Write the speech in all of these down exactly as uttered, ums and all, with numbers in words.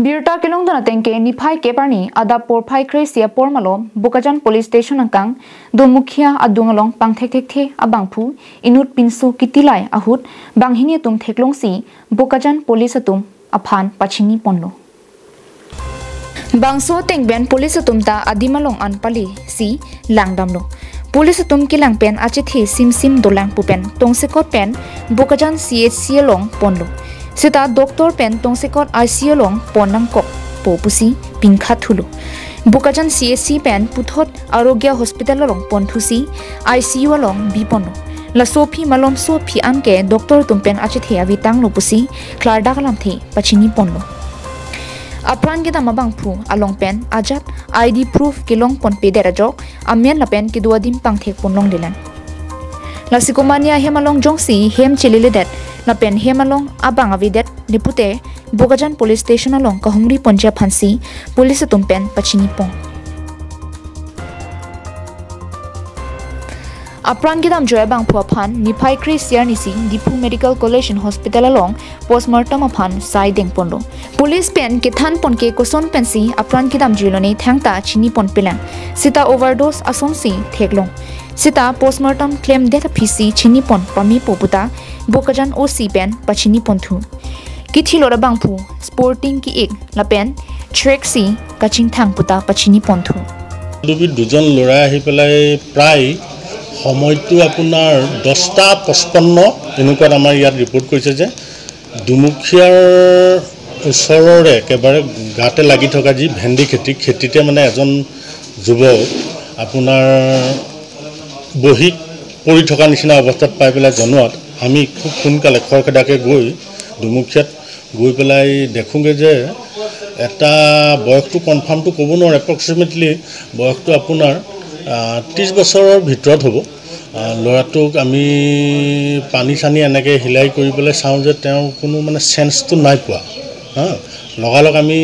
Birta kelongdun ateng ke niphai kep arni adap porphai kre-isi apor malom Bokajan Police Station angkang Dumukhia adung along pangthekthekthe abangphu inut pinso kitilai ahut banghini atum theklongsi Bokajan Police atum aphan pachini ponlo. Bangso ateng pen police atum ta adim along an palisi langdamlo. Police atum kelang pen achethe simsim dolang pu pen tongsekot pen Bokajan C H C along ponlo. Seta doctor pen tongsekot I C U along pon nangkokpo pusi pingkhat thulo. Bokajan C H C pen puthot Arogya Hospital along ponthusi I C U along bi ponlo. Laso aphi malomso aphi anke doctor atum pen achethe ave tanglo pusi klardak alamthe pachini ponlo. Apran kedam abangphu along pen ajat I D proof kelong ponpedet ajok amen lapen kedo adim pangthek ponlonglelang. Lasi komatne ahem along jongsi hem cheleledet lapen hem along abang avedet le pute Bokajan Police Station along kahumri ponji aphansi police atum pen pachini pon. Apran kedam joi abangphu aphan niphai kre-isi arnisi Diphu Medical College and Hospital along postmortem aphan sai deng ponlo. Police pen kethan pon ke koson pensi apran kedam joilone thangta chini ponpelang. Seta overdose asonsi theklong. Seta postmortem klemdet aphisi chini pon pamepo puta Bokajan O C pen pachini ponthu. Kithilot abangphu sporting ki-ik lapen track si kachingthang puta pachini ponthu. দুবি দুজন ল'ৰা আহি পেলাই প্ৰায় সময়টো আপোনাৰ দহটা পঁচপন্ন এনেকুৱাত আমাৰ ইয়াত ৰিপৰ্ট কৰিছে যে দুমুখীয়াৰ ওচৰৰে একেবাৰে গাতে লাগি থকা যি ভেন্দি খেতি, খেতিতে মানে এজন যুৱক আপোনাৰ বহি পৰি থকা নিচিনা অৱস্থাত পাই পেলাই জনোৱাত আমি খুব সোনকালে খৰখেদাকে গৈ দুমুখীয়াত গৈ পেলাই দেখোঁগৈ যে এটা বয়সটো কনফাৰ্মটো ক'ব নোৱাৰোঁ, এপ্ৰক্সিমেটলি বয়সটো আপোনাৰ, আহ, ত্ৰিছ বছৰৰ ভিতৰত হ'ব। আহ, ল'ৰাটোক আমি পানী চানী এনেকৈ হিলাই কৰি পেলাই চাওঁ যে তেওঁৰ কোনো মানে চেন্সটো নাই পোৱা। হা, লগালগ আমি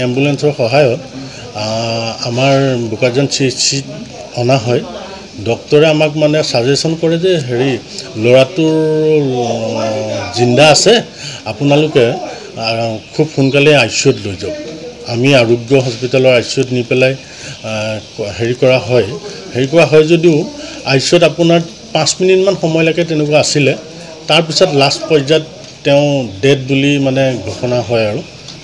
এম্বুলেন্সৰ সহায়ত, আহ, আমাৰ বোকাজান চি এইচ চিত অনা হয়। ডক্টৰে আমাক মানে ছাজেশ্যন কৰে যে হেৰি, ল'ৰাটোৰ, আহ, জিন্দা আছে, আপোনালোকে, আহ, খুব সোনকালে আই চি ইউত লৈ যাওক। আমি আৰোগ্য হস্পিটেলৰ আই চি ইউত নি পেলাই, আহ, ক-, হেৰি কৰা হয়। হেৰি কৰা হয় যদিও আই চি ইউত আপোনাৰ পাঁচ মিনিটমান সময় লাগে, তেনেকুৱা আছিলে। তাৰপিছত লাষ্ট পৰ্যায়ত তেওঁ ডেড বুলি মানে ঘোষণা হয় আৰু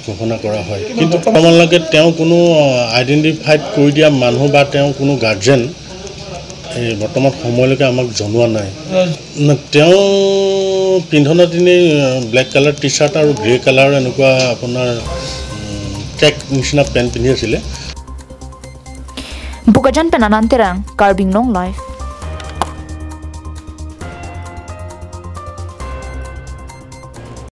ঘোষণা কৰা হয়। কিন্তু বৰ্তমানলৈকে তেওঁ কোনো, আহ, আইডেণ্টিফাইড কৰি দিয়া মানুহ বা তেওঁ কোনো গাৰ্জেন এই বৰ্তমান সময়লৈকে আমাক জনোৱা নাই। ন, তেওঁ পিন্ধনত এনেই, আহ, ব্লেক কালাৰ টি চাৰ্ট আৰু গ্ৰে কালাৰ এনেকুৱা আপোনাৰ, উম, ট্ৰেক নিচিনা পেণ্ট পিন্ধি আছিলে। Bokajan pen Anand Terang, Karbi Anglong Live.